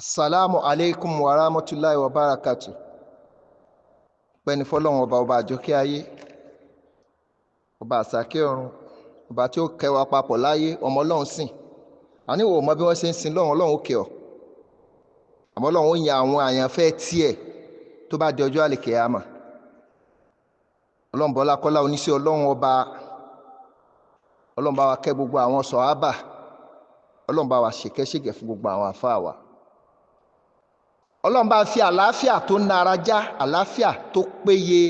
Assalamu alaikum wa rahmatulahi wa barakatu. Pẹ́ni fọlọ́run ọba, ọba àjọkẹ́ ayé, ọba àsàkẹ́ ọ̀run, ọba tí ó kẹ́ wa papọ̀ láyé. Ọmọ ọlọ́run sìn àníwò mọ bí wọ́n ṣe ń sin lọ́run. Ọlọ́run ó kẹ́ ọ, àmọ́ ọlọ́run ó yan àwọn àyànfẹ́ tiẹ̀ tó bá di ọjọ́ àlèkèyàmà. Ọlọ́run bọ́lá kọ́lá oníṣẹ́ ọlọ́run ọba, ọlọ́run bá wa kẹ́ gbogbo àwọn sọ̀hábà, ọlọ́run bá wa ṣèkẹ́ṣèkẹ́ fún gbogbo àwọn àfáà wa. Ọlọ́run bá fi àlàáfíà tó nara já, àlàáfíà tó péye,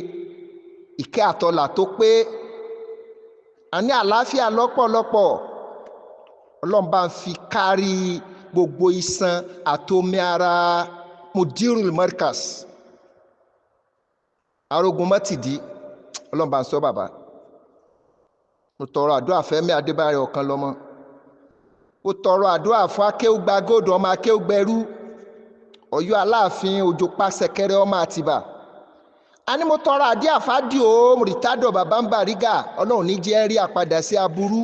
ìkẹ́ àtọlà tó pé, àní àlàáfíà lọ́pọ̀lọpọ̀. Ọlọ́run bá fi kárí gbogbo iṣan àtomi ara Mudirul Markaz arógun mọ́tìdí. Ọlọ́run bá ń sọ bàbá. Mo tọrọ àdúrà Fẹ́mi Adébáyọ̀ ọ̀kan lọ́mọ. Mo tọrọ àdúrà fún akéwùgbà góòdù, ọmọ akéwùgbẹrú Ọ̀yọ́ Aláàfin Òjò pàṣẹkẹrẹ ọmọ Àtìbà. Àní mo tọrọ àdí àfádì o Murtado bàbá ń Bàrígà. Ọlọ́run ní jẹ́ rí àpadà sí aburú.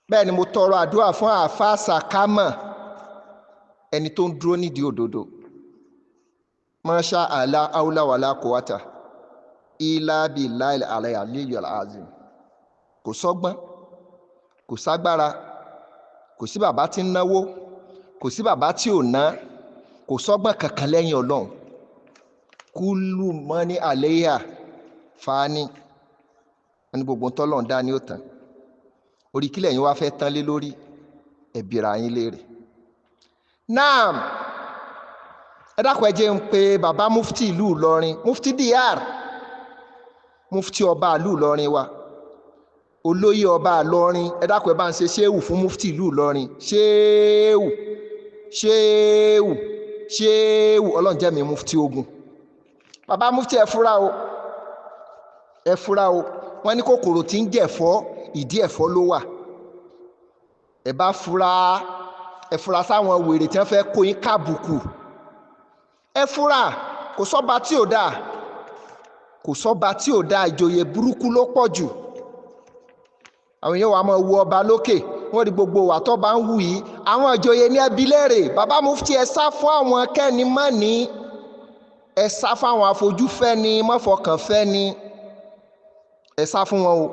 Bẹ́ẹ̀ ni mo tọrọ àdúrà fún àáfàá Sàkámà, ẹni tó ń dúró nídìí òdodo. Masha Allah aula wàlá kòwàtà ilá billahi aliyyil azim. Kò sọ́gbọ́n, kò ságbára, kò sí bàbá tí ń náwó, kò sí bàbá tí ò ná, kò sọ́gbọ́n kankan lẹ́yìn ọlọ́run. Kúlù mọ́ní àléyà fani, wọn ní gbogbo tọ́lọ̀ ń dá ní òtàn. Orí kílẹ̀ yín wá fẹ́ tán lé lórí, ẹ̀bìrà yín léèrè. Naam, ẹ dákun, ẹ jẹ́ ń pe bàbá mufti ìlú Ìlọrin, mufti dr, mufti ọba ìlú Ìlọrin wa, olóyè ọba Ìlọrin. Ẹ dákun, ẹ bá ń ṣe ṣéwù fún mufti ìlú Ìlọrin. Ṣéwù, ṣéwù, ṣéwù! Ọlọ́run jẹ́ mi mufti ogun. Bàbá mufti, ẹ fura o, ẹ fura o. Wọ́n ní kòkòrò tí ń jẹ̀fọ́, ìdí ẹ̀fọ́ ló wà. Ẹ bá fura, ẹ fura sáwọn wèrè tí wọ́n fẹ́ kó yín kábùkù. Ẹ fura, kò sọ́ba tí ò dáa, kò sọ́ba tí ò dáa. Ìjòyè burúkú ló pọ̀ jù. Àwọn èèyàn wa máa wo ọba lókè, wọ́n rí gbogbo wà tó bá ń wù yìí. Àwọn ìjòyè ní ẹbí léèrè. Bàbá mufti, ẹ sá fún àwọn kẹ́ni mọ́ni, ẹ sá fún àwọn afojúfẹ́ni mọ́fọkànfẹ́ni, ẹ sá fún wọn o.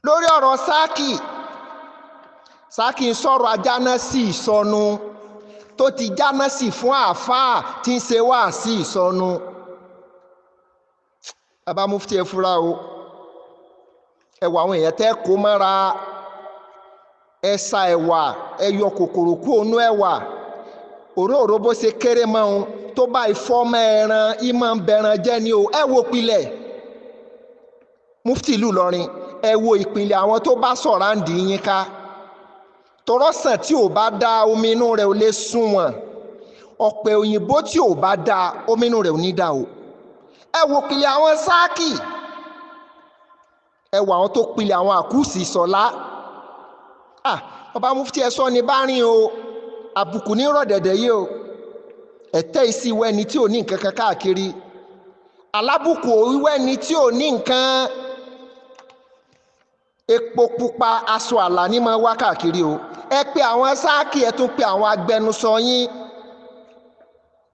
Lórí ọ̀rọ̀ Sáàkì, Sáàkì ń sọ̀rọ̀ ajáná sí ìsọnù tó ti jáná sí fún àáfàá tí ń ṣe wá sí ìsọnù. Bàbá mufti, ẹ fura o. Ẹ wọ àwọn èèyàn tẹ́ kó mọ́ra. Ẹ sa ẹ̀wà, ẹ yọ kòkòrò kú ònú ẹ̀wà. Òróòró bó ṣe kéré mọ́ òun tó bá ìfọ́mọ́ ẹran ìmọ̀ ń bẹran jẹ́ ni o. Ẹ wo pilẹ̀ mufti ìlú Ìlọrin, ẹ wo ìpìlẹ̀ àwọn tó bá sọ̀rọ̀ àǹdí yín ká. Tọrọsàn tí ò bá dá, omi inú rẹ̀ ò lè sunwọ̀n. Ọ̀pẹ òyìnbó tí ò bá dá, omi inú rẹ̀ ò ní dá o. Ẹ wo pilẹ̀ àwọn Sáàkì, ẹ wo àwọn tó pilẹ̀ àwọn àkúùsì sọ̀lá. Ah, bàbá mufti, ẹ sọ ni bá rìn o. Àbùkù ní rọ̀dẹ̀dẹ̀ yìí o. Ẹ̀tẹ́ ìsì wẹ́ni tí ò ní nǹkan kan káàkiri, alábùkù wẹ́ni tí ò ní nǹkan. Epo pupa aṣọ àlà ní máa wá káàkiri o. Ẹ pé àwọn Sáàkì, ẹ tún pé àwọn agbẹnusọ yín.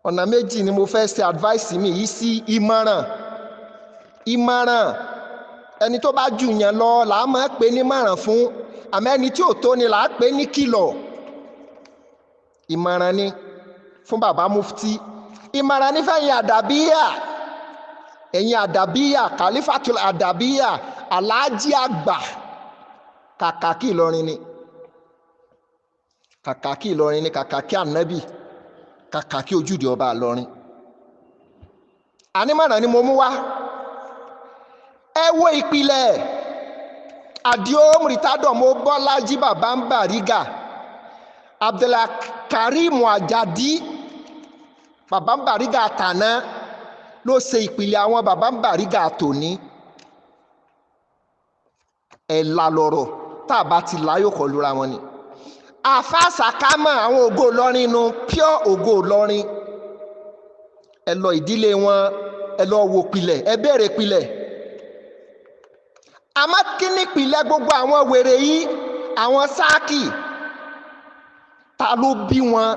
Ọ̀nà méjì ni mo fẹ́ ṣe advice mi yìí sí. Ìmọ̀ràn, ìmọ̀ràn, ẹni tó bá jù yàn lọ là á máa pè ní mọ̀ràn fún, àmọ́ ẹni tí ò tó ni là á pè ní kìlọ̀. Ìmọ̀ràn ni fún bàbá mufti, ìmọ̀ràn ní fẹ̀yìn àdàbíyà, ẹ̀yìn àdàbíyà, kàlífàtul àdàbíyà, aláàjì àgbà, kàkàkí Ìlọrin ni, kàkàkí Ìlọrin ni, kàkàkí ànábì, kàkàkí ojúde ọba Ìlọrin. Ànímọ̀ràn ni mo mú wá. Ẹ wo ìpìlẹ̀ Àdìo Murtado mo Bọ́lájí bàbá ń Bàrígà, Abdulkarim Ajadi bàbá ń Bàrígà tàná ló ṣe ìpìlẹ̀ àwọn bàbá ń Bàrígà tòní. Ẹ̀ la lọ̀rọ̀ tá a bá ti láyò kọ lura wọn ni. Àfa Sàkámà, àwọn ògo Ìlọrin nu, pure ògo Ìlọrin. Ẹ lọ ìdílé wọn, ẹ lọ wo pilẹ̀, ẹ béèrè pilẹ̀. Àmọ́ kí ni ìpìlẹ̀ gbogbo àwọn wèrè yìí, àwọn Sáàkì? Ta ló bí wọn?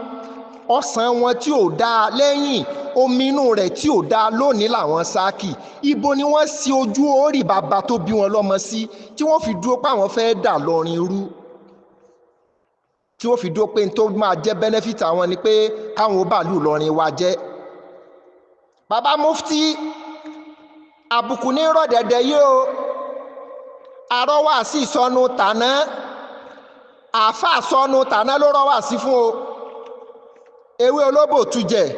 Ọ̀sán wọn tí ò dáa lẹ́yìn, omi inú rẹ̀ tí ò dáa lónìí làwọn Sáàkì. Ibo ni wọ́n sí ojú orí bàbá tó bí wọn lọ́mọ sí tí wọ́n fi dúró páwọn fẹ́ dà lọ́rin rú, tí wọ́n fi dúró pé n tó máa jẹ́ benefit àwọn ni pé káwọn ó bàálù lọ́rin wa jẹ́. Bàbá Mufti, àbùkù ní rọ̀dẹ̀dẹ̀ yìí o. Àrọ́wà sí ìsọnù tàná, àáfàá sọnù tàná ló rọ́wà sí fún o. Ewé olóbò tujẹ̀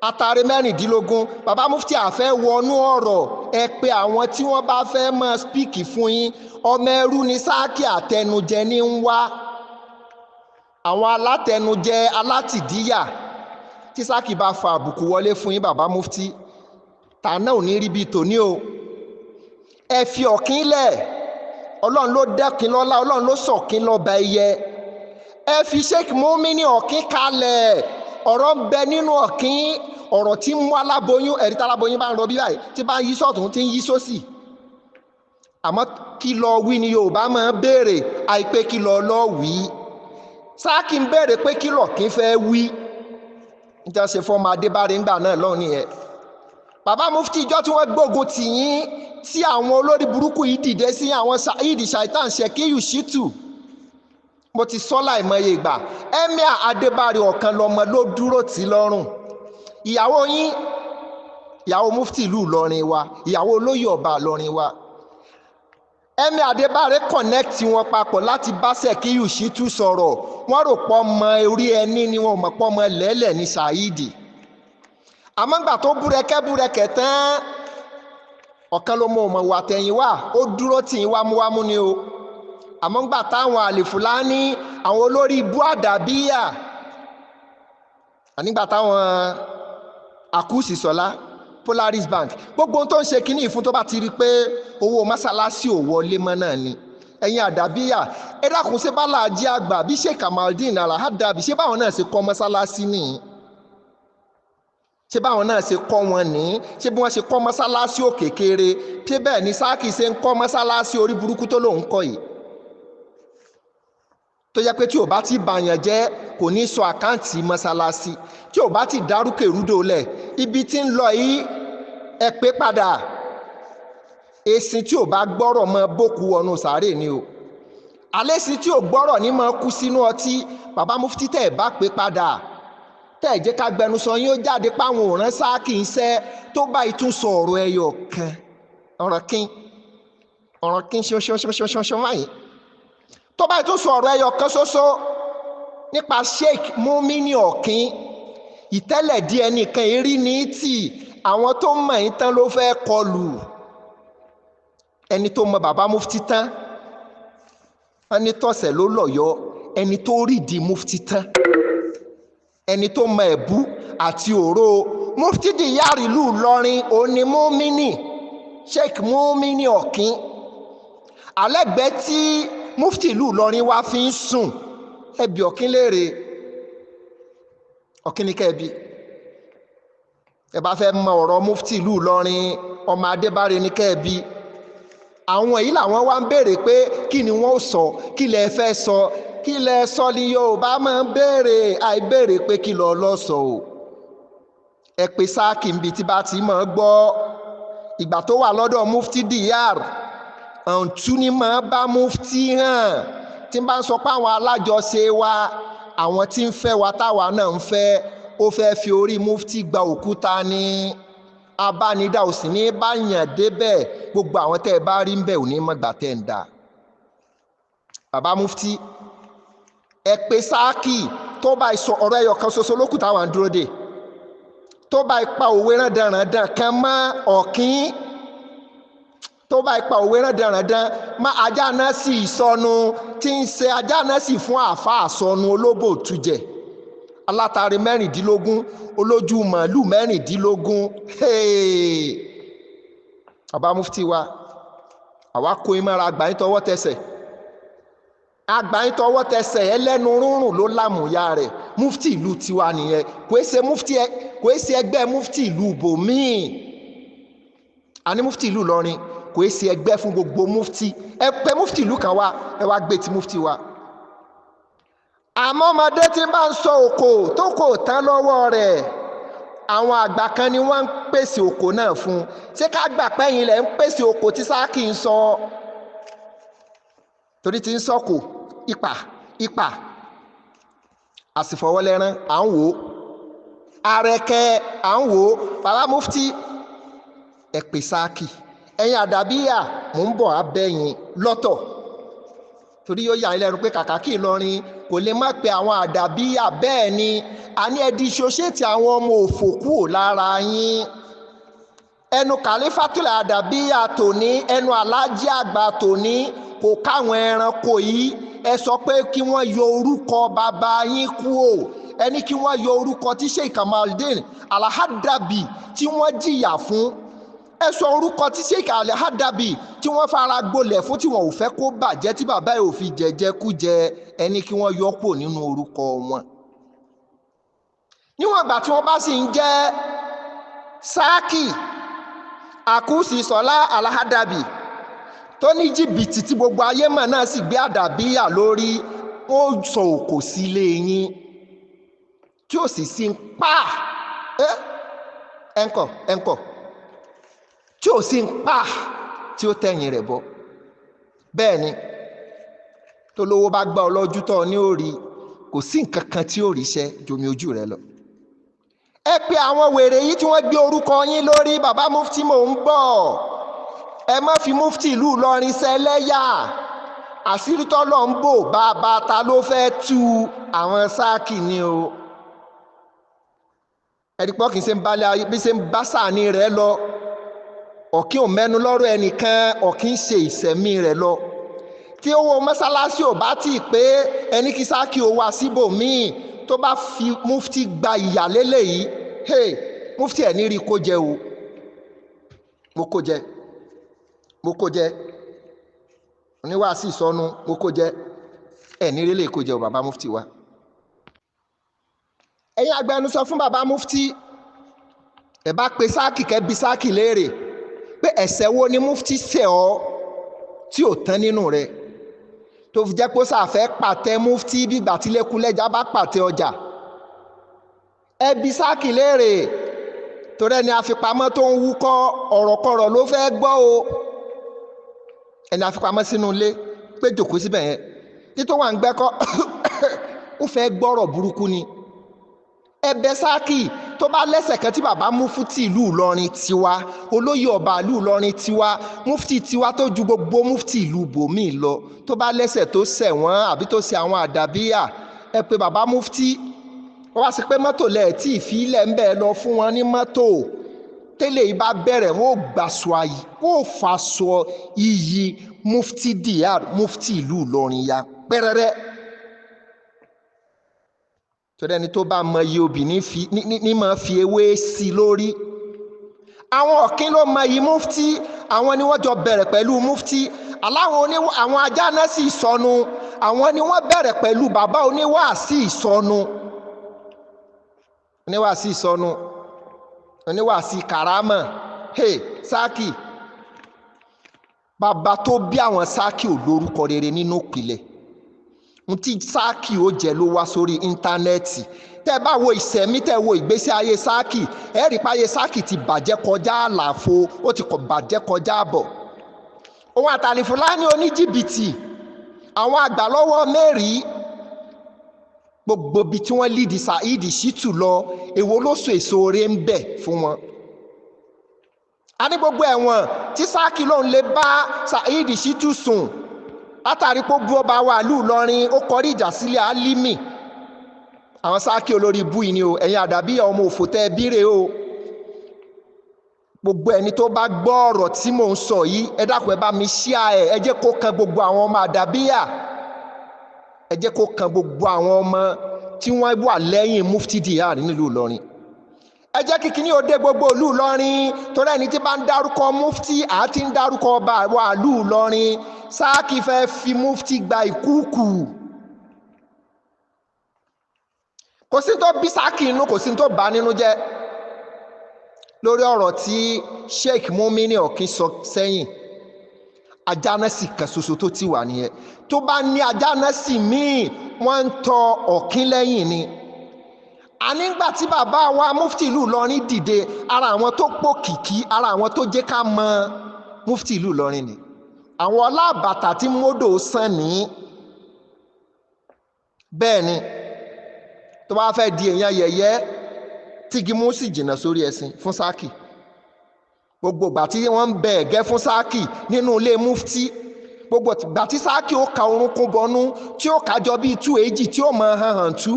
atare 16. Bàbá Mufti àfẹ́ wọnú ọ̀rọ̀, ẹ pé àwọn tí wọ́n bá fẹ́ mọ spíkì fún yín. Ọmọ ẹrú ni Sáàkì, àtẹnujẹ ní ń wá. Àwọn alátẹnujẹ alátìdíyà tí Sáàkì bá fa àbùkù wọlé fún yín, bàbá Mufti, tàná ò ní rí bíi tòní o. Ẹ fi ọ̀kín lẹ̀, Ọlọ́run ló dẹ́kin lọ́lá, Ọlọ́run ló sọ̀kín lọ́ba ẹyẹ. Ẹ fi Sheikh Mumini ọ̀kín kalẹ̀. Ọ̀rọ̀ ń bẹ nínú ọ̀kín, ọ̀rọ̀ tí ń mú aláboyún, ẹ̀rí táláboyún bá ń rọbí báyìí, tí bá ń yí sọ̀tún, tí ń yí sósì. Àmọ́ kí lọ wí ni Yorùbá máa ń béèrè, àìpé kí lọ lọ wí. Sáàkì ń béèrè pé kí lọ̀kín fẹ́ wí. Níta ṣe fọ́ọ̀mù Adébárè ńgbà náà lọ́hùn nìyẹn. Bàbá Mufti, ìjọ tí wọ́n gbógun tì yín, tí àwọn olórí burúkú yìí dìde sí àwọn Saheed Shaitan Shekiyu Shitu, mo ti sọ láìmọye ìgbà, Emir Adébárè ọ̀kan lọmọ ló dúró tì lọ́rùn. Ìyàwó yín, ìyàwó Mufti ìlú Ìlọrin wa, ìyàwó olóyè ọba Ìlọrin wa, Emir Adébárè connect wọn papọ̀ láti bá Shekiyu Shitu sọ̀rọ̀. Wọ́n rò pọ̀ mọ orí ẹni ni, wọn ò mọ̀ pọ̀ mọ lẹ́lẹ̀ ní Saheed. Àmọ́ ńgbà tó búrẹ́kẹ́ búrẹ́kẹ́ tán, ọ̀kan ló mọ ọmọ wà tẹ̀yìn wá, ó dúró tì í wámúwámú ni o. Àmọ́ ńgbà táwọn àlèfúlání, àwọn olórí ibú àdàbíyà, ànígbà táwọn àkúsì sọlá Polaris Bank, gbogbo ohun tó ń ṣe kínní ìfún tó bá ti rí i pé owó mọ́sálásí ò wọlé mọ́ náà ni. Ẹ̀yin àdàbíyà, ẹ dákun, ṣé bá làájí àgbà bí Sheikh Kamaldeen Alahadabi, ṣé báwọn náà ṣe kọ́ mọ́sálásí nìyí? Ṣé báwọn náà ṣe kọ́ wọn ní? Ṣé bí wọ́n ṣe kọ́ mọ́sálásí òkè kéré, ṣé bẹ́ẹ̀ ni Sáàkì ṣe ń kọ́ mọ́sálásí orí burúkú tó lòun kọ́ yìí? Tó jẹ́ pé tí ò bá ti bàyàn jẹ́ kò ní sọ àkáǹtì mọ́sálásí, tí ò bá ti dárúkèrúdò lẹ̀, ibi tí ń lọ yìí ẹ pé padà. Èsì tí ò bá gbọ́rọ̀ mọ́ bókú wọnú sàárè ni o. Àlésì tí ò gbọ́rọ̀ ní mọ́ kú sínú ọtí. Bàbá Mufti, tẹ́ ẹ̀ bá pé padà, tẹ́ ẹ̀ jẹ́ ká gbẹnusọ yín ó jáde páwọn òrán Sáàkì ń sẹ́, tó bá ìtún sọ ọ̀rọ̀ ẹyọ kan, ọ̀rọ̀ kín ọ̀rọ̀ kín ṣoṣoṣoṣoṣo báyìí, tó bá ìtún sọ ọ̀rọ̀ ẹyọ kan ṣoṣo nípa Sheikh Mumini ọ̀kín, ìtẹ́lẹ̀ díẹ̀ nìkan èrí ní tì. Àwọn tó mọ̀ yín tán ló fẹ́ kọlù. Ẹni tó mọ bàbá Mufti tán, ẹni tọ̀sẹ̀ ló lọ̀yọ́, ẹni tó rídìí Mufti tán, ẹni tó mọ ẹ̀bú àti òró Mufti Diyar ìlú Ìlọrin, òní Mumini Sheikh Mumini ọ̀kín. Alẹ́gbẹ́ tí Mufti ìlú Ìlọrin wá fi ń sùn, ẹbí ọ̀kín léèrè, ọ̀kín ní kẹ́ẹ̀bí. Ẹ bá fẹ́ mọ ọ̀rọ̀ Mufti ìlú Ìlọrin, ọmọ Adébárè ní kẹ́ẹ̀bí. Àwọn èyí làwọn wá ń béèrè pé kí ni wọ́n ó sọ, kí lẹ fẹ́ sọ, kí lẹ sọ ni Yorùbá máa ń béèrè, àìbéèrè pé kí lọ lọ sọ o. Ẹ pé Sáàkì níbi tí bá ti máa gbọ́. Ìgbà tó wà lọ́dọ̀ Mufti Diyar, ọ̀ǹtú ni máa bá Mufti hàn, tí n bá ń sọ pé àwọn alájọṣe wa, àwọn tí ń fẹ́ wa táwa náà ń fẹ́, ó fẹ́ fi orí Mufti gba òkúta ní abánidá, ò sì ní bá yàn débẹ̀. Gbogbo àwọn tẹ́ ẹ bá rí ń bẹ̀ ò ní mọ̀gbà tẹ́ ń dà. Bàbá Mufti, ẹ pé Sáàkì tó bá sọ ọ̀rọ̀ ẹyọ kan ṣoṣo lókùn táwọn ń dúró dè, tó bá ipa òwe rándanràndan kan mọ́ ọ̀kín, tó bá ipa òwe rándanràndan mọ́ ajá náà sì sọnù, tí ń ṣe ajá náà sì fún àáfàá sọnù olóbò tujẹ̀ alátàrí 16, olójú màálù 16. Bàbá Mufti wa, àwa kó ìmọ̀ra àgbà yín tọwọ́ tẹsẹ̀, àgbà yín tọwọ́ tẹsẹ̀, ẹlẹ́nu rúnrún ló lámùyá rẹ̀. Mufti ìlú tiwa nìyẹn, kò ṣe mufti, kò ṣe ẹgbẹ́ mufti ìlú bòmíì. Àní mufti ìlú Ìlọrin kò ṣe ẹgbẹ́ fún gbogbo mufti. Ẹ pé mufti ìlú kan wá, ẹ wá gbé ti mufti wa. Àmọ́ ọmọdé tí bá ń sọ òkò tó kò tán lọ́wọ́ rẹ̀, àwọn àgbà kan ni wọ́n ń pèsè òkò náà fún un. Ṣé ká gbà pẹ́yìn lẹ̀ ń pèsè òkò tí Sáàkì ń sọ? Torí ti ń sọ̀kò ipa ipa àsìfọwọ́lẹ́rán à ń wò ó, arẹkẹ à ń wò ó. Bàbá Mufti, ẹ pè Sáàkì. Ẹ̀yin àdàbíyà, mò ń bọ̀ abẹ́yìn lọ́tọ̀, torí yóò yà ilé ẹnu pé kàkà kí Ìlọrin kò lè má pe àwọn àdàbíyà. Bẹ́ẹ̀ ni a ní ẹ dissociate àwọn ọmọ òfò kúrò lára yín. Ẹnu kàlífàtúlẹ̀ àdàbíyà tòní, ẹnu alájí àgbà tòní kò káwọn ẹranko yìí. Ẹ sọ pé kí wọ́n yọ orúkọ bàbá yín kúrò. Ẹ ní kí wọ́n yọ orúkọ tí Sheikh Kamaldeen Alhadabi tí wọ́n jìyà fún. Ẹ sọ orúkọ tí Sheikh Alhadabi tí wọ́n fara gbolẹ̀ fún, tí wọ́n ò fẹ́ kó bàjẹ́, tí bàbá yìí ò fi jẹjẹ kú jẹ. Ẹ ní kí wọ́n yọ kúrò nínú orúkọ wọn. Níwọ̀n ìgbà tí wọ́n bá sì ń jẹ́ Sáàkì Àkúsì Sọlá Alhadabi tó ní jìbìtì tí gbogbo ayé mọ̀ náà sì gbé àdàbíyà lórí, ó sọ òkò sílé yín tí ó sì sí ń pa ẹ̀ńkọ̀ ẹ̀ńkọ̀ tí ó sì ń pa tí ó tẹ̀yìn rẹ̀ bọ̀. Bẹ́ẹ̀ ni tó lówó bá gbá ọ lójú tọ́ ní òrì, kò sí nǹkan kan tí ó ríṣẹ́ jomi ojú rẹ lọ. Ẹ pe àwọn wèrè yìí tí wọ́n gbé orúkọ yín lórí. Bàbá Mufti, mò ń bọ̀. Ẹ má fi Mufti ìlú Ìlọrin ṣẹlẹ́yà. Àṣírí tọ́lọ̀ ń bò, bàbá ta ló fẹ́ tú? Àwọn Sáàkì ni o. Ẹ̀rí pọ́ kì í ṣe ń balẹ̀ ayé bí ṣe ń bá sàní rẹ̀ lọ. Ọ̀kí ò mẹ́nu lọ́rọ̀ ẹnìkan, ọ̀kí ń ṣe ìṣẹ̀mí rẹ̀ lọ. Tí owó mọ́sálásí ò bá tì pé, ẹni kí Sáàkì ó wá síbòmíì tó bá fi Mufti gba ìyàlélẹ̀ yìí, hey, Mufti ẹ̀ ní rí kó jẹ o. Mo kó jẹ, mo kó jẹ, oníwàásí ìsọnù, mo kó jẹ. Ẹ̀ ní rí lè kó jẹ o, bàbá Mufti wa. Ẹ̀yin agbẹnusọ fún bàbá Mufti, ẹ bá pe Sáàkì, kẹ́ bi Sáàkì léèrè pé ẹ̀ṣẹ̀ wo ni Mufti ṣẹ̀ ọ́ tí ò tán nínú rẹ̀, tó fi jẹ́ pé ó ṣàfẹ́ pàtẹ Mufti bí ìgbà tí lẹ́kúlẹ́já bá pàtẹ ọjà. Ẹ bi Sáàkì léèrè, torí ẹni àfipamọ́ tó ń wúkọ́ ọ̀rọ̀kọ̀rọ̀ ló fẹ́ gbọ́ o. Ẹni àfipamọ́ sínú ilé pé jòkó síbẹ̀ yẹn títọ́ wà ń gbẹ́kọ́, ó fẹ́ gbọ́rọ̀ burúkú ni. Ẹ bẹ̀ Sáàkì, tó bá lẹ́sẹ̀ kan tí bàbá Mufti ìlú Ìlọrin tiwa, olóyè ọba ìlú Ìlọrin tiwa, Mufti tiwa tó ju gbogbo Mufti ìlú bòmíì lọ, tó bá lẹ́sẹ̀ tó ṣẹ̀ wọ́n àbí tó ṣe àwọn àdàbíyà, ẹ pé bàbá Mufti. Wọ́n wá sí pé mọ́tò lẹ̀ tí ìfilẹ̀ ń bẹ̀ lọ fún wọn ní mọ́tò. Tẹ́lẹ̀ yìí bá bẹ̀rẹ̀, wọ́n ò gbàsọ ayì, wọ́n ò fàṣọ iyì Mufti dr Mufti ìlú Ìlọrin ya pẹ́rẹ́rẹ́. Torí ẹni tó bá mọ iye obì ní máa fi ewé sí lórí. Àwọn ọ̀kín ló mọ iye Mufti, àwọn ni wọ́n jọ bẹ̀rẹ̀ pẹ̀lú Mufti. Aláwọn àwọn ajá náà sì sọnù, àwọn ni wọ́n bẹ̀rẹ̀ pẹ̀lú bàbá oníwàásí ìsọnù, oníwàásí ìsọnù, oníwàásí kàrámà. Hey, Sáàkì, bàbá tó bí àwọn Sáàkì ò lórúkọ rere nínú ìpìlẹ̀. N tí Sáàkì ó jẹ ló wá sórí íńtánẹ́ẹ̀tì. Tẹ́ bá wo ìṣẹ̀mí, tẹ́ wo ìgbésí ayé Sáàkì, ẹ rí páyé Sáàkì ti bàjẹ́ kọjá àlàfo, ó ti kọ̀ bàjẹ́ kọjá àbọ̀. Òun àtàlìfúlání oníjìbìtì, àwọn àgbà lọ́wọ́ mẹ́rìí, gbogbo ibi tí wọ́n lídìí Saheed Shittu lọ, èwo ló so èso oore ń bẹ̀ fún wọn? A ní gbogbo ẹ̀wọ̀n tí Sáàkì lòun lè bá Saheed Shittu sùn látàrí pé ó bú ọba wa ìlú Ìlọrin, ó kọrí ìjà sílẹ̀ Álímì. Àwọn Sáàkì olórí ibú yìí ni o. Ẹ̀yin àdàbí ọmọ òfò tẹ́ ẹ bíre o. Gbogbo ẹni tó bá gbọ́ ọ̀rọ̀ tí mò ń sọ yìí, ẹ dákun, ẹ bá mi ṣíà ẹ, ẹ jẹ́ kó kan gbogbo àwọn ọmọ àdàbíyà, ẹ jẹ́ kó kan gbogbo àwọn ọmọ tí wọ́n wà lẹ́yìn Mufti dr nílùú Ìlọrin. Ẹ jẹ́ kí kíní ó dé gbogbo ìlú Ìlọrin, torí ẹni tí bá ń dárúkọ Mufti àti ń dárúkọ ọba àwa ìlú Ìlọrin. Sáàkì fẹ́ fi Mufti gba ìkúùkù. Kò sí tó bí Sáàkì inú, kò sí tó bà nínú jẹ́ lórí ọ̀rọ̀ tí Sheikh Mumini Ọ̀kín sọ sẹ́yìn. Ajánásì kan ṣoṣo tó ti wà nìyẹn. Tó bá ní ajánásì míì, wọ́n ń tọ ọ̀kín lẹ́yìn ni. Ànígbà tí bàbá wa mufti ìlú Ìlọrin dìde, ara àwọn tó pòkìkí, ara àwọn tó jẹ́ ká mọ mufti ìlú Ìlọrin ni. Àwọn ọlábàtà tí mọ́dò sàn ní. Bẹ́ẹ̀ ni, tó bá fẹ́ di èèyàn yẹ̀yẹ́, tígimú sì jìnnà sórí ẹṣin fún Sákì. Gbogbo ìgbà tí wọ́n ń bẹ ẹ̀gẹ́ fún Sákì nínú ilé mufti, gbogbo ìgbà tí Sákì ó ka orúnkún bọnú, tí ó kájọ bíi tú èjì, tí ó mọ hàn tú,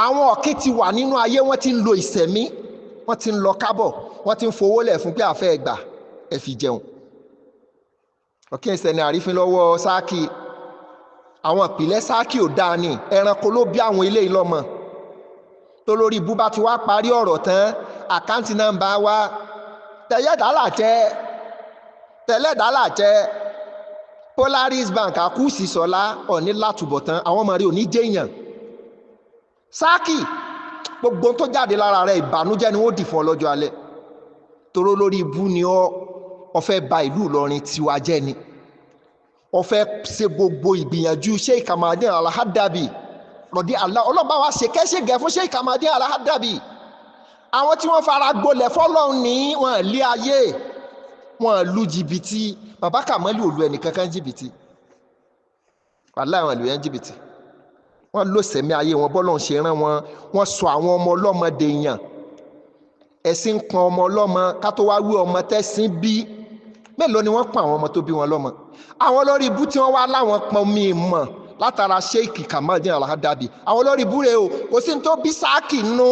àwọn ọ̀kín ti wà nínú ayé, wọ́n ti ń lo ìsẹ̀mí, wọ́n ti ń lọ kábọ̀, wọ́n ti ń fowó lẹ̀ fún pé àfẹ́ ẹgbà ẹ fi jẹun. Ọ̀kín ìsẹ̀ni àrífín lọ́wọ́ Sákì. Àwọn ìpìlẹ̀ Sákì ò dáa ni, ẹranko ló bí àwọn ilé ìlọ́mọ. Tó lórí ibú bá ti wá parí ọ̀rọ̀ tán, àkáǹtì nọ́mbà wa tẹ̀yẹ̀dálà jẹ́ Polaris Bank àkúùsì sọlá ọ̀ní látúbọ̀tán, àwọn ọmọ rẹ̀ ò ní jẹ́yàn. Sákì, gbogbo tó jáde lára rẹ̀ ìbànújẹ́ ni wọ́n dì fún ọ lọ́jọ́ alẹ́. Toró lórí ibú ni ọ fẹ́ ba ìlú Ìlọrin tiwa jẹ́ ni. Ọ fẹ́ ṣe gbogbo ìgbìyànjú Sheikh Kamaldeen Al-Hadabi rọ̀dí àlá, ọlọ́ba wa ṣe kẹ́sẹ̀gẹ̀ fún Sheikh Kamaldeen Al-Hadabi. Àwọn tí wọ́n fara gbolẹ̀ fọlọ́run ní wọn lé ayé, wọn lu jìbìtì. Bàbá Kàmọ́lì ò lu ẹnìkankan jìbìtì, wàhálà àwọn ìlú yẹn jìbìtì. Wọ́n lò sẹ̀mí ayé wọn bọ́lọ́run ṣe rán wọn. Wọ́n sọ àwọn ọmọ ọlọ́mọ dèèyàn. Ẹ̀sìn kan ọmọ ọlọ́mọ ká tó wá wí ọmọ tẹ́sìn bí. Mélòó ni wọ́n pọn àwọn ọmọ tó bí wọn lọ́mọ? Àwọn olórí ibú tí wọ́n wá láwọn pọn mi mọ̀ látara Sheikh Kamaldeen Al-Hadabi. Àwọn olórí ibú rẹ̀ o, kò sí ní tó bí Sákì nínú,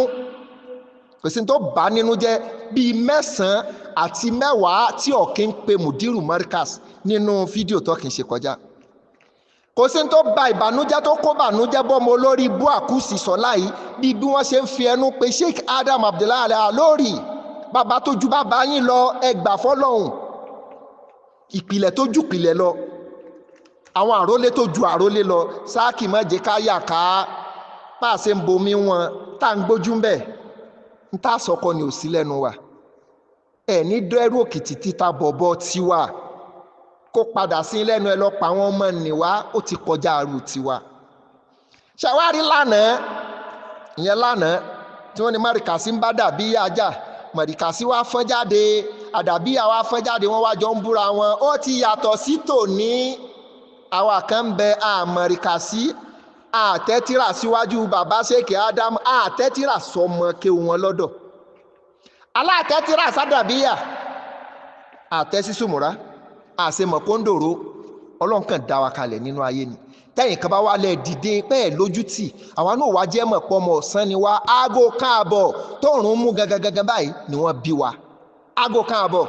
kò sí ní tó bá nínú jẹ́ bíi 9 àti 10 tí ọ̀kín ń pe Mudiru Markaz nínú fídíò tó kì í ṣe kọjá. Kò sí ní tó ba ìbànújẹ́ tó kó bànújẹ́ bọ́mọ olórí ibú àkúsì sọ́lá yìí bíi bí wọ́n ṣe ń fi ẹnu pe Sheikh Adam Abdullahi Al-Alori, bàbá tó ju bàbá yín lọ, ẹgbà fọlọ́hún, ìpìlẹ̀ tó ju ìpìlẹ̀ lọ, àwọn àrólé tó ju àrólé lọ. Sákì má jẹ́ ká yà ká pàṣẹ ń bomi wọn tá à ń gbójú ń bẹ̀ ń tá sọkọ ni ò sí lẹ́nu wa. Ẹ ní dẹ́rù òkìtì títa bọ̀bọ̀ tiwa kó padà sí lẹ́nu ẹ lọ pa àwọn ọmọ nìwá, ó ti kọjá àrù tiwa. Ṣàwárí lánàá, ìyẹn lánàá tí wọ́n ní Mọ̀ríkàsí ń bá dàbí ajá, Mọ̀ríkàsí wá fọ́n jáde, àdàbí àwa fọ́n jáde, wọ́n wá jọ ń búra wọn. Ó ti yàtọ̀ sí tòní. Àwa kan ń bẹ àmọ̀ríkàsí, àtẹ́tírà síwájú bàbá Sheikh Adam, àtẹ́tírà sọmọ kéwù wọn lọ́dọ̀, aláàtẹ́tírà sádàbíyà, àtẹ́sísùmùrà, àṣemọ̀ kóńdòrò. Ọlọ́run kan dá wa kalẹ̀ nínú ayé ni. Tẹ́yìn kan bá wà lẹ̀ dìde pẹ́ẹ́ lójútì, àwa náà wá jẹ́ mọ̀ pọ̀ mọ̀ ọ̀sán ni wá. Aago káàbọ̀ tóòrùn mú gangan báyìí ni wọ́n bí wa. Aago káàbọ̀.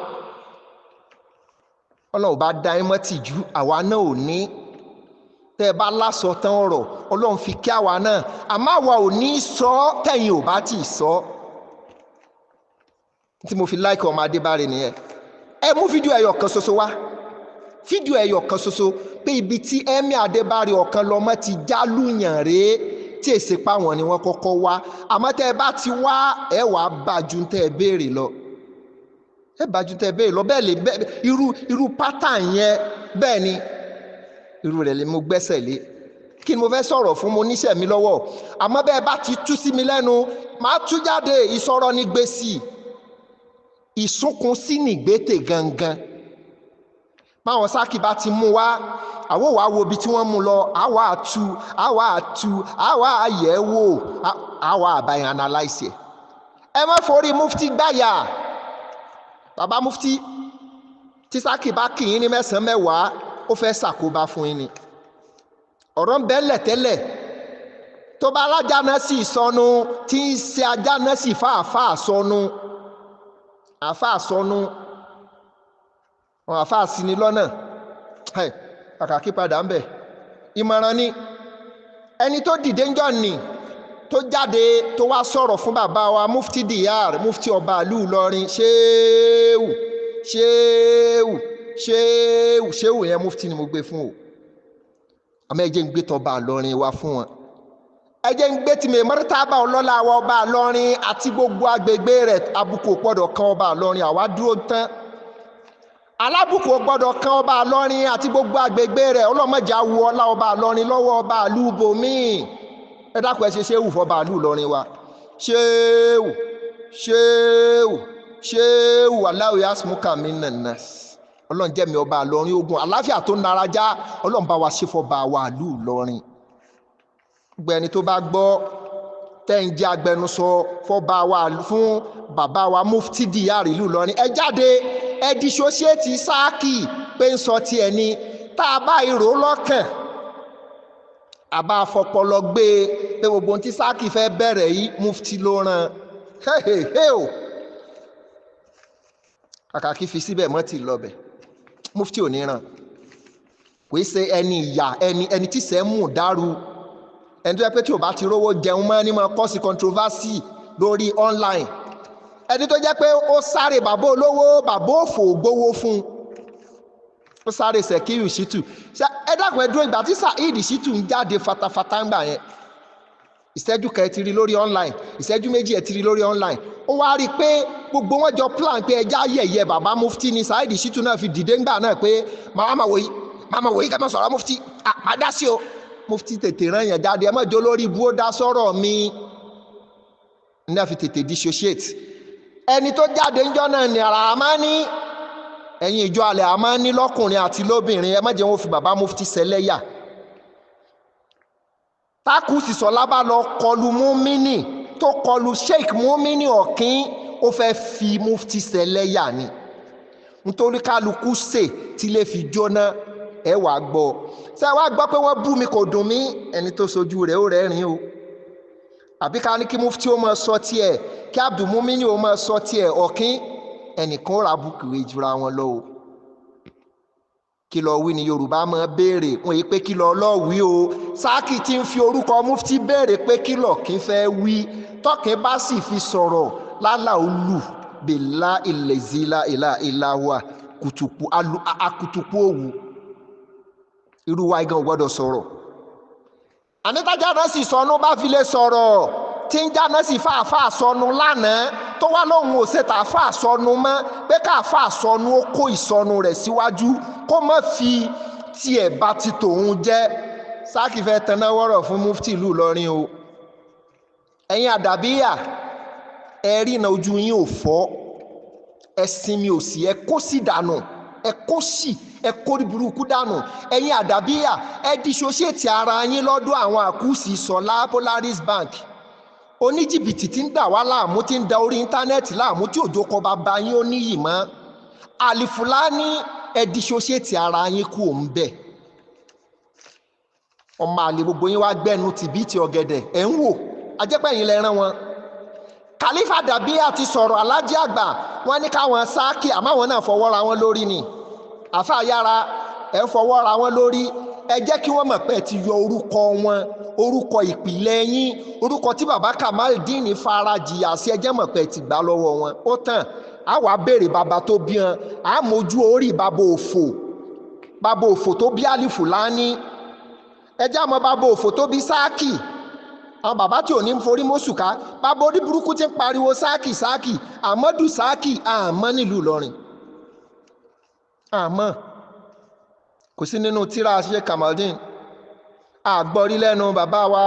Ọlọ́run bá dá ẹ mọ́ tìjú, àwa náà ò ní. Tẹ́ ẹ bá lásọ tán ọ̀rọ̀, Ọlọ́run fi kí àwa náà, àmọ́ àwa ò ní sọ tẹ̀yìn ò bá tì sọ. Tí mo fi láìkẹ́ ọmọ Adébárè nìyẹn. Ẹ mú fídíò ẹyọ kan ṣoṣo wá, fídíò ẹyọ kan ṣoṣo pé ibi tí Emir Adébárè ọ̀kan lọ́mọ ti jálùyàn rèé, tí èsì pa wọn ni wọ́n kọ́kọ́ wá. Àmọ́ tẹ́ ẹ bá ti wá, ẹ wàá bá ju tẹ́ ẹ béèrè lọ, ẹ bá ju tẹ́ ẹ béèrè lọ. Bẹ́ẹ̀ lè bẹ́ẹ̀ irú pátá yẹn, bẹ́ẹ̀ ni irú rẹ̀ lè mo gbẹ́sẹ̀ lé. Kí ni mo fẹ́ sọ̀rọ̀ fún? Mo níṣẹ́ mi lọ́wọ́. Àmọ́ bẹ́ẹ̀ bá ti tú sí mi lẹ́nu, màá tú jáde. Ìsọ̀rọ̀ ní gbèsè, ìsúnkun sí nìgbètè gangan. Báwọn Sákì bá ti mú wá, àwọn wàá wo ibi tí wọ́n mú lọ, àwa àtu, àwa àtu, àwa àyẹ̀ wò, àwa àbáyé analyse ẹ̀. Ẹ má forí mufti gbáyà. Bàbá mufti, tí Sákì bá kì í ní 9 10, ó fẹ́ ṣàkóbá fún yín ni. Ọ̀rọ̀ ń bẹ́lẹ̀ tẹ́lẹ̀. Tó bá alájà náà sì sọnù, tí ń ṣe ajá náà sì fàáfàá sọnù, àfáà sọnù, wọn àfáà sí ni lọ́nà. Kàkà kí padà ń bẹ̀. Ìmọ̀ràn ni ẹni tó dìde ńjọ́ ni tó jáde tó wá sọ̀rọ̀ fún bàbá wa mufti Diyar, mufti ọba ìlú Ìlọrin, ṣéwù ṣéwù ṣéwù ṣéwù yẹn mufti ni mo gbé fún o. Àmọ́ ẹ jẹ́ ń gbé tọba Ìlọrin wa fún wọn. Ẹ jẹ́ ń gbé tìmọ̀ mọ́rítàbà ọlọ́lá wa ọba Ìlọrin àti gbogbo agbègbè rẹ̀. Àbùkù gbọ́dọ̀ kan ọba Ìlọrin, àwa dúró tán. Alábùkù gbọ́dọ̀ kan ọba Ìlọrin àti gbogbo agbègbè rẹ̀. Ọlọ́mọdé awo ọlá ọba Ìlọrin lọ́wọ́ ọba ìlú bòmíì. Ẹ dákun, ẹ ṣe ṣéwù fọba ìlú Ìlọrin wa. Ṣéwù ṣéwù ṣéwù aláwọ̀ yasmuka minanas. Ọlọ́run jẹ́ mi ọba Ìlọrin ogun àláfíà tó nara já. Ọlọ́run bá wa ṣe fọba wa ìlú Ìlọrin. Gbogbo ẹni tó bá gbọ́ tẹ́ ń jẹ́ agbẹnusọ fọba wa fún bàbá wa Mufti Diyar ìlú Ìlọrin, ẹ jáde, ẹ dissociate Sáàkì pé ń sọ tiẹ̀ ni. Tá a bá ìró lọ́kàn, àbá fọpọlọ gbé e pé gbogbo ohun tí Sáàkì fẹ́ bẹ̀rẹ̀ yìí, Mufti ló rán. Hehehe o, kàkà kí fi síbẹ̀ mọ́ ti lọ́bẹ̀, Mufti ò ní ràn. Kò í ṣe ẹni ìyà, ẹni tí sẹ́ mú dàrú, ẹni tó yẹ pé tí ò bá ti rówó jẹun mọ́ ní mọ́ kọ́ sí controversy lórí online, ẹni tó jẹ́ pé ó sáré bàbá olówó, bàbá òfò gbowó fún un, ó sáré Sekiru Shittu. Ẹ dákun, ẹ dúró. Ìgbà tí Saheed Shittu ń jáde fatafata ń gbà yẹn, ìṣẹ́jú kan ẹ ti rí lórí online, ìṣẹ́jú méjì ẹ ti rí lórí online. Ó wá rí i pé gbogbo wọn jọ plan pé ẹja yẹ̀yẹ́ bàbá Mufti ni. Saheed Shittu náà fi dìde ńgbà náà pé màmá wòyí, màmá wòyí, kẹ́ mọ̀ sọ̀rọ̀ Mufti, àmàdá sí o. Mufti tètè rán yẹn jáde, ẹ má jọ lórí ibú ó dá sọ̀rọ̀ mi ní àfi tètè dissociate. Ẹni tó jáde ńjọ́ náà ni Àràmání. Ẹ̀yin ìjọ alẹ́ àmọ́ ní lọ́kùnrin àti lóbìnrin, ẹ má jẹ́ wọn fi bàbá Mufti ṣẹlẹ́yà. Tákù sísọlá bá lọ kọlu Múmínì, tó kọlu Sheikh Múmínì Ọ̀kín, ó fẹ́ fi Mufti ṣẹlẹ́yà ni, nítorí kálukú ṣe tí lè fi jóná. Ẹ wàá gbọ́, ṣé wàá gbọ́ pé wọ́n bú mi kò dùn mí, ẹni tó sojú rẹ̀ ó rẹ́rìn o. Àbí ká ní kí Mufti ó máa sọ tiẹ̀, kí Abdul Múmínì ó máa sọ tiẹ̀, Ọ̀kín, ẹnìkan ó ra búkìrì jura wọn lọ o. Kí lọ wí ni Yorùbá máa béèrè wọn yìí pé kí lọ lọ́wí o. Sáàkì tí ń fi orúkọ Mufti béèrè pé kí lọ́ọ̀kín fẹ́ wí, tọ́kín bá sì fi sọ̀rọ̀ lálà olù bèlà ìlẹ̀zílà ìlà ìlàwà kùtùkù akutuku òwú. Irú wa gan ò gbọ́dọ̀ sọ̀rọ̀. Ànítájà náà sì sọnù bá fi lè sọ̀rọ̀ tí ń jáná sí fàáfàá sọnù lánàá, tó wá lóhùn ò ṣe tàáfàá sọnù mọ́, pé káàfàá sọnù ó kó ìsọnù rẹ̀ síwájú, kó má fi tiẹ̀ bá ti tòun jẹ́. Sáàkì fẹ́ taná wọ́rọ̀ fún Mufti ìlú Ìlọrin o. Ẹ̀yin àdàbíyà, ẹ rí iná ojú yín ò fọ́, ẹ sinmi òsì, ẹ kó sì dànù, ẹ kó sì, ẹ kó burúkú dànù. Ẹ̀yin àdàbíyà, ẹ dissociate ara yín lọ́dọ̀ àwọn àkúsì sọ̀lá Polaris Bank oníjìbìtì tí ń dà wá láàmú, tí ń da orí íńtánẹ́ẹ̀tì láàmú, tí òjò kọ bàbá yín ó níyì mọ́. Àlìfùlání, ẹ dissociate ara yín kú òun bẹ́ẹ̀. Ọmọ àlè gbogbo yín wá gbẹ́nu tìbí ti ọ̀gẹ̀dẹ̀ ẹ̀ ń wò, ajẹ́pẹ́ yín lẹ rán wọn. Khalifa dàbí àti sọ̀rọ̀ alájí àgbà, wọn ní káwọn Sáàkì, àmọ́ àwọn náà fọwọ́ ra wọn lórí ni. Àfa yára ẹ̀ ń fọwọ́ ra wọn lórí. Ẹ jẹ́ kí wọ́n mọ̀ pé ẹ ti yọ orúkọ wọn, orúkọ ìpìlẹ̀ yín, orúkọ tí baba Kamaldeen fara jìyà sí, ẹ jẹ́ mọ̀ pé ẹ ti gbà lọ́wọ́ wọn. Ó tàn á wàá béèrè baba tó bí wọn, á mójú orí baba òfò, baba òfò tó bí Àlìfùlání. Ẹ jẹ́ àmọ́ baba òfò tó bí Sáàkì, àwọn bàbá tí ò ní forí mọ́sùká, bàbá orí burúkú ti ń pariwo Sáàkì Sáàkì, Àmọ́dù Sáàkì, àmọ́ nílùú Ìlọrin, àmọ́ kò sí nínú tíra Sheikh Kamaldeen, àgbọ̀rí lẹ́nu bàbá wa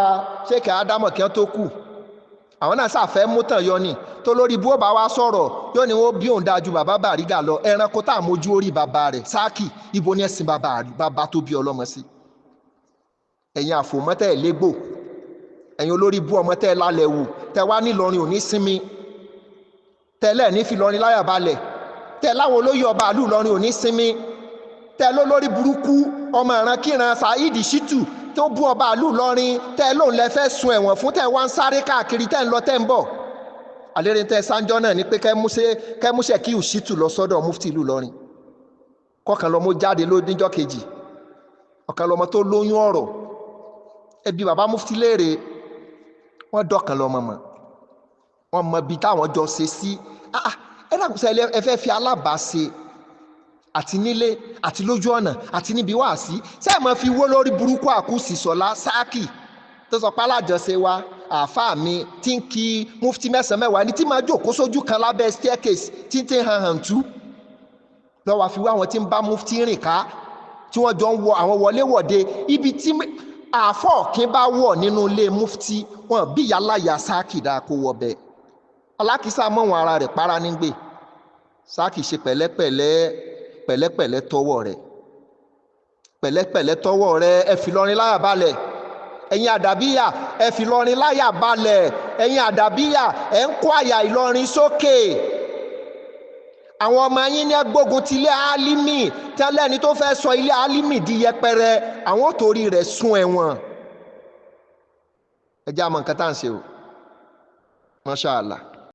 Sheikh Ádámọ̀ kí wọ́n tó kù. Àwọn náà ṣàfẹ́ mú tàn yọ ni, tó lórí bó bá wa sọ̀rọ̀ yóò ní wọ́n bí òun dáa ju bàbá Bàrígà lọ. Ẹranko tá à mójú orí bàbá rẹ̀ Sáàkì, ibo ni ẹ̀sìn bàbá tó bí ọlọ́mọ sí? Ẹ̀yin àfòmọ́tẹ́ ẹ̀ légbò, ẹ̀yin olórí bú ọmọ tẹ́ ẹ lálẹ́ wù, tẹ́ wá nílọrin ò ní sinmi, tẹ́lẹ̀ ní fi lọrin láyà balẹ̀, tẹ́ láwọn olóyè ọba àlù lọrin ò ní sinmi, tẹ́ lólórí burúkú ọmọ ìrankíran Saheed Shittu tó bú ọba àlù lọrin, tẹ́ lóun lẹ fẹ́ sun ẹ̀wọ̀n fún, tẹ́ wá ń sáré káàkiri, tẹ́ ń lọ tẹ́ ń bọ̀. Àlérè tẹ́ sanjọ́ náà ni pé kẹ́ múṣẹ́ kí Shittu lọ sọ́dọ̀ mufti ìlú Ìlọrin, kọ́kàn lọ́mọ jáde lóníjọ́ kejì, ọ̀kan lọ́mọ tó lóyún ọ̀rọ̀. Ẹbí bàbá mufti léèrè, wọ́n dọ̀kan lọ́mọ mọ̀, wọ́n mọ ibi táwọn jọ ṣe sí. Ẹ dàgbọ́sọ ẹ fẹ́ fi alábàáṣe àti nílé àti lójú ọ̀nà àti níbi wáàsí, ṣé ẹ mọ̀ fi wó lórí burúkú àkúsì sọ̀lá Sáàkì tó sọ pé alájọṣe wa, àáfàá mi tí ń kí mufti mẹ́sàn-án mẹ́wàá ní tí máa jókòó sójú kan lábẹ́ staircase tí ń tí ń hàn hàn tú lọ́wọ́ àfi wá àwọn tí ń bá mufti rìn ká, tí wọ́n jọ ń wọ àwọn wọléwọ̀de ibi tí Àfọ̀kín bá wọ̀ nínú ilé mufti wọn bí yálàyà Sáàkì dáa kó wọ bẹ́ẹ̀. Alákìísà mọ̀wọ́n ara rẹ̀ para nígbè. Sáàkì ṣe pẹ̀lẹ́pẹ̀lẹ́, pẹ̀lẹ́pẹ̀lẹ́ tọwọ́ rẹ̀, pẹ̀lẹ́pẹ̀lẹ́ tọwọ́ rẹ̀. Ẹ fi Ìlọrin láyà balẹ̀. Ẹ̀yin àdàbíyà, ẹ fi Ìlọrin láyà balẹ̀. Ẹ̀yin àdàbíyà, ẹ̀ ń kó àyà Ìlọrin sókè. Àwọn ọmọ yín ní gbógun ti ilé Álímì, tí wọ́n lẹ́ni tó fẹ́ sọ ilé Álímì di yẹpẹrẹ, àwọn ò torí rẹ̀ sún ẹ̀wọ̀n. Ẹ jẹ́ àmọ́ nǹkan tá à ń ṣe o. Masha Allah.